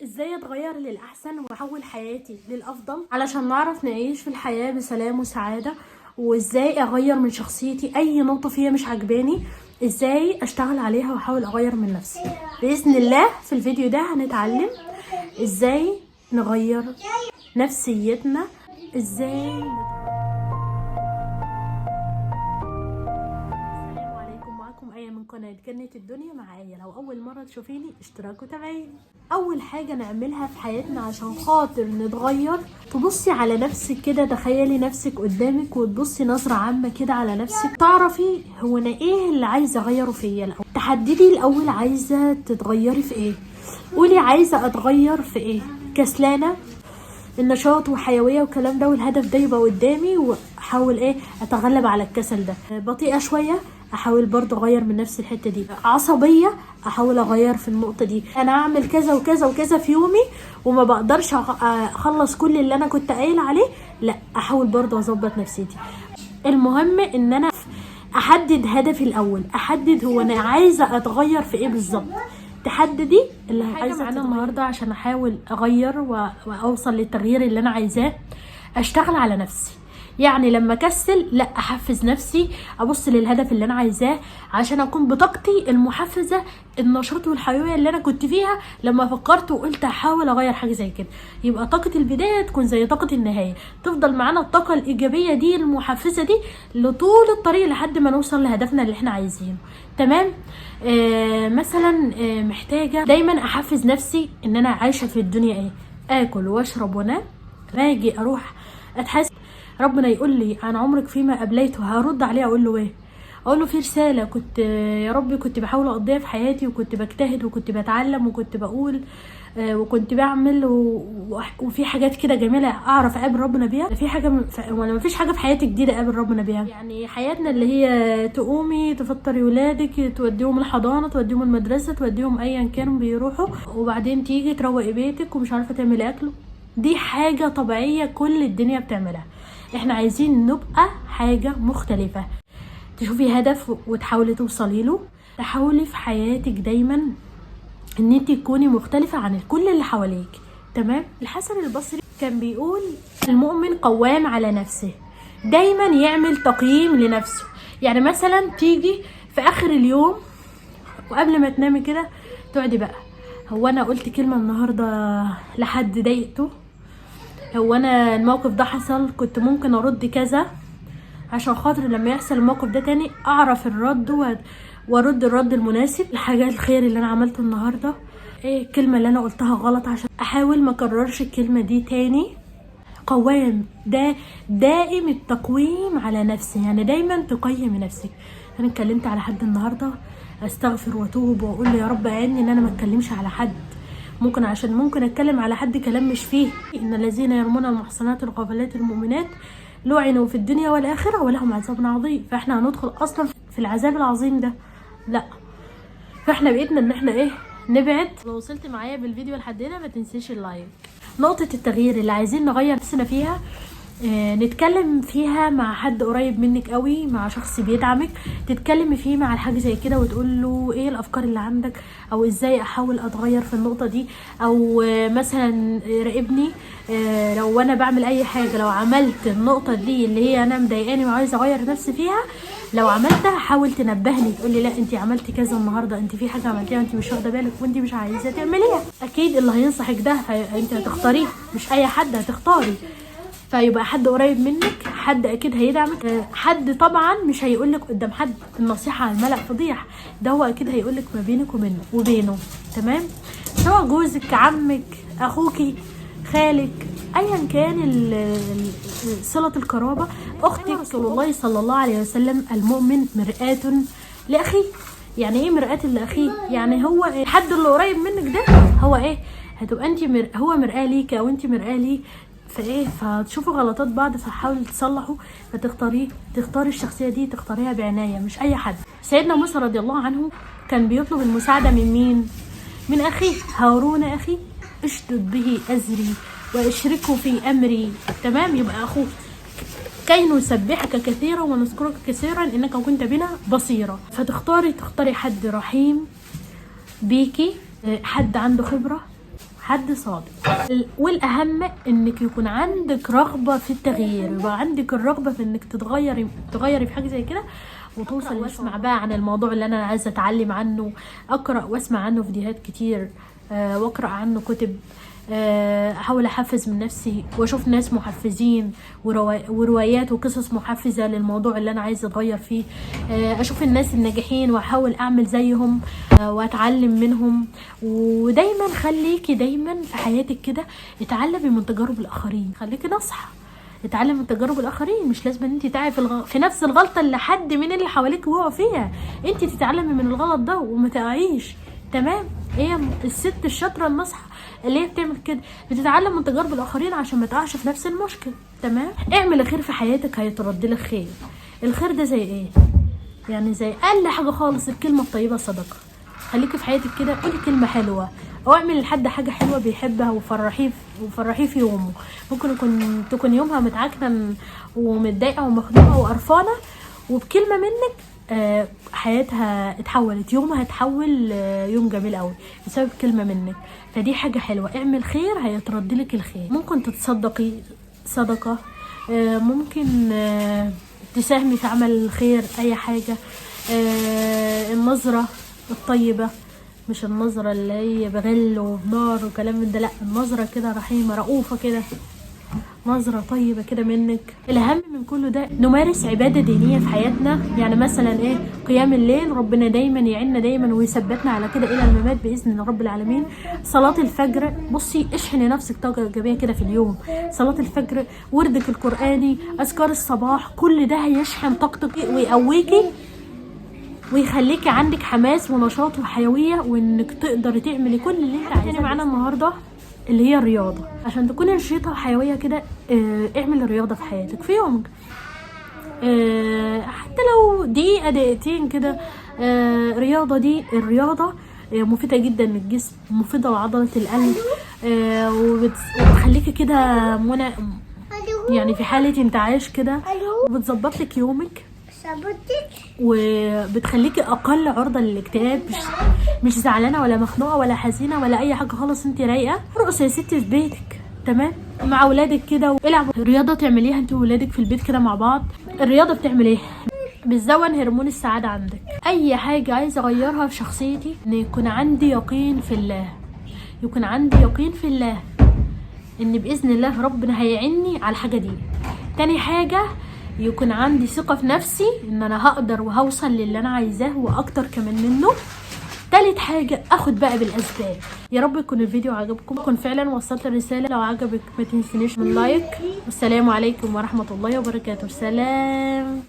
ازاي اتغير للاحسن واحول حياتي للافضل علشان نعرف نعيش في الحياة بسلام وسعادة، وازاي اغير من شخصيتي اي نقطة فيها مش عجباني، ازاي اشتغل عليها واحاول اغير من نفسي. باذن الله في الفيديو ده هنتعلم ازاي نغير نفسيتنا، ازاي. السلام عليكم، معكم آية من قناة جنة الدنيا. معايا لو أول مرة تشوفيني اشتراك وتابعيني. أول حاجة نعملها في حياتنا عشان خاطر نتغير، تبصي على نفسك كده، تخيلي نفسك قدامك وتبصي نظرة عامة كده على نفسك، تعرفي هو أنا إيه اللي عايزة أغيره فيا الأول. تحددي الأول عايزة تتغيري في إيه، قولي عايزة أتغير في إيه. كسلانة، النشاط وحيوية والكلام ده والهدف ده يبقى قدامي واحاول ايه اتغلب على الكسل ده. بطيئه شوية، احاول برضه اغير من نفسي الحتة دي. عصبية، احاول اغير في النقطة دي. انا اعمل كذا وكذا وكذا في يومي وما بقدرش اخلص كل اللي انا كنت قايل عليه، لا احاول برضه اظبط نفسيتي. المهم ان انا احدد هدفي الاول، احدد هو انا عايزه اتغير في ايه بالظبط. تحددي اللي عايزه معانا النهارده عشان احاول اغير واوصل للتغيير اللي انا عايزاه. اشتغل على نفسي، يعني لما اكسل لا احفز نفسي، ابص للهدف اللي انا عايزاه عشان اكون بطاقتي المحفزه، النشاط والحيوية اللي انا كنت فيها لما فكرت وقلت احاول اغير حاجة زي كده. يبقى طاقة البداية تكون زي طاقة النهاية، تفضل معانا الطاقة الايجابية دي المحفزه دي لطول الطريق لحد ما نوصل لهدفنا اللي احنا عايزينه. تمام. مثلا محتاجه دايما احفز نفسي ان انا عايشه في الدنيا ايه، اكل واشرب وانام، باجي اروح اتحاسب، ربنا يقول لي عن عمرك فيما ابليته، هرد عليه اقول له ايه؟ اقول له في رسالة كنت يا ربي كنت بحاول اقضيها في حياتي، وكنت بجتهد وكنت بتعلم وكنت بقول وكنت بعمل وفي حاجات كده جميلة اعرف اقابل ربنا بيها. في حاجة ولا مفيش حاجة في حياتي جديدة اقابل ربنا بيها. يعني حياتنا اللي هي تقومي تفطري ولادك، توديهم الحضانة، توديهم المدرسة، توديهم ايا كانوا بيروحوا، وبعدين تيجي تروقي بيتك ومش عارفه تعملي اكله، دي حاجة طبيعية كل الدنيا بتعملها. احنا عايزين نبقى حاجة مختلفة، تشوفي هدف وتحاولي توصلي له، تحاولي في حياتك دايما ان انت تكوني مختلفة عن الكل اللي حواليك. تمام. الحسن البصري كان بيقول المؤمن قوام على نفسه، دايما يعمل تقييم لنفسه. يعني مثلا تيجي في اخر اليوم وقبل ما تنامي كده تقعدي بقى، هو انا قلت كلمة النهاردة لحد ضايقته، هو انا الموقف ده حصل كنت ممكن ارد كذا، عشان خاطر لما يحصل الموقف ده تاني اعرف الرد وارد الرد المناسب. الحاجة الخير اللي انا عملته النهارده ايه، الكلمة اللي انا قلتها غلط عشان احاول ما اكررش الكلمة دي تاني. قوام ده دائم التقويم على نفسي، يعني دايما تقيم نفسك. انا اتكلمت على حد النهارده، استغفر واتوب واقول له يا رب اعني ان انا ما اتكلمش على حد، ممكن عشان ممكن اتكلم على حد كلام مش فيه. ان الذين يرمون المحصنات الغافلات المؤمنات لعنوا في الدنيا والاخرة ولهم عذاب عظيم. فاحنا هندخل اصلا في العذاب العظيم ده، لا فاحنا بايدنا ان احنا ايه نبعد. لو وصلت معايا بالفيديو لحد هنا ما تنسيش ال like. نقطة التغيير اللي عايزين نغير نفسنا فيها، نتكلم فيها مع حد قريب منك قوي، مع شخص بيدعمك، تتكلمي فيه مع الحاجة زي كده وتقول له ايه الافكار اللي عندك، او ازاي احاول اتغير في النقطة دي، او مثلا راقبني، لو انا بعمل اي حاجة، لو عملت النقطة دي اللي هي انا مضايقاني وعايزه اغير نفسي فيها، لو عملتها حاول تنبهني تقول لي لا انت عملتي كذا النهارده، انت في حاجة عملتيها وانت مش واخده بالك وانت مش عايزه تعمليها. اكيد اللي هينصحك ده انت هتختاريه، مش اي حد هتختاري، فيبقى حد قريب منك، حد اكيد هيدعمك، حد طبعا مش هيقولك قدام حد النصيحة على الملأ فضيح، ده هو اكيد هيقولك ما بينك وبينه وبينه. تمام. سواء جوزك، عمك، اخوكي، خالك، ايا كان صله القرابة، اختك. رسول الله صلى الله عليه وسلم المؤمن مرآة لاخيه. يعني ايه مرآة لاخيه؟ يعني هو الحد اللي قريب منك ده هو ايه، هتبقى انت هو مرآة ليك او انت مرآة ليه، فايه فتشوفوا غلطات بعض فحاولوا تصلحوا، فتختاريه، تختاري الشخصية دي، تختاريها بعناية مش اي حد. سيدنا موسى رضي الله عنه كان بيطلب المساعدة من مين؟ من اخيه هارون اخي، اشدد به ازري واشركه في امري. تمام. يبقى اخوه كي نسبحك كثيرا ونذكرك كثيرا انك كنت بنا بصيرا. فتختاري تختاري حد رحيم بيكي، حد عنده خبره، حد صادق. والاهم انك يكون عندك رغبة في التغيير، يبقى عندك الرغبة في انك تغيري في حاجة زي كده، وتوصل. واسمع بقى عن الموضوع اللي انا عايزه اتعلم عنه، اقرا واسمع عنه فيديوهات كتير، واقرا عنه كتب، احاول احفز من نفسي واشوف ناس محفزين وروايات وقصص محفزه للموضوع اللي انا عايزه اتغير فيه، اشوف الناس الناجحين واحاول اعمل زيهم، واتعلم منهم. ودايما خليكي دايما في حياتك كده اتعلمي من تجارب الاخرين، خليكي ناصحه، اتعلم من تجارب الاخرين. مش لازم ان انت تقعي في نفس الغلطة اللي حد من اللي حواليك وقعوا فيها، انت تتعلمي من الغلط ده وما تقعيش. تمام؟ هي الست الشاطره الناصحة اللي هي بتعمل كده، بتتعلم من تجارب الاخرين عشان ما تقعش في نفس المشكلة. تمام؟ اعمل الخير في حياتك هيترد لك خير. الخير ده زي ايه؟ يعني زي اقل حاجة خالص، الكلمة الطيبة صدقه. خليكي في حياتك كده قولي كلمة حلوة، او اعمل لحد حاجة حلوة بيحبها وفرحيه في يومه. ممكن تكون يومها متعكنه ومتضايقه ومخنوقه وقرفانه، وبكلمه منك حياتها اتحولت، يومها اتحول، يوم جميل قوي بسبب كلمة منك. فدي حاجة حلوة، اعمل خير هيترد لك الخير. ممكن تتصدقي صدقه، ممكن تساهمي في عمل الخير، اي حاجة. النظرة الطيبة، مش النظرة اللي هي بغل وبنار وكلام من ده، لا، النظرة كده رحيمه رؤوفه كده، نظرة طيبة كده منك. الأهم من كله ده نمارس عبادة دينية في حياتنا، يعني مثلا ايه؟ قيام الليل، ربنا دايما يعيننا دايما ويثبتنا على كده إلى الممات بإذن رب العالمين. صلاة الفجر، بصي اشحني نفسك طاقة إيجابية كده في اليوم. صلاة الفجر، وردك القرآني، أذكار الصباح، كل ده هيشحن طاقتك ويقويكي ويخليكي عندك حماس ونشاط وحيوية، وانك تقدري تعملي كل اللي انت عايزاه. معانا النهارده اللي هي الرياضة، عشان تكوني نشيطة وحيوية كده، اعمل الرياضة في حياتك في يومك، حتى لو دقيقة دقيقتين كده. رياضة، دي الرياضة مفيدة جدا للجسم، مفيدة لعضلة القلب، وبتخليكي كده يعني في حالة انتعاش كده، وبتظبط لك يومك، وبتخليكي اقل عرضه للاكتئاب، مش زعلانة ولا مخنوقه ولا حزينة ولا اي حاجة خالص، انت رايقة. ارقصي يا ستي في بيتك، تمام، مع اولادك كده، والعبوا رياضة تعمليها انت وولادك في البيت كده مع بعض. الرياضة بتعمل ايه؟ بتزود هرمون السعادة عندك. اي حاجة عايزه اغيرها في شخصيتي، ان يكون عندي يقين في الله، يكون عندي يقين في الله ان باذن الله ربنا هيعني على الحاجة دي. تاني حاجة يكون عندي ثقة في نفسي ان انا هقدر وهوصل للي انا عايزاه واكتر كمان منه. تالت حاجة اخد بقى بالاسباب. يا رب يكون الفيديو عجبكم، يكون فعلا وصلت الرسالة. لو عجبك ما تنسينيش من لايك، والسلام عليكم ورحمة الله وبركاته. سلام.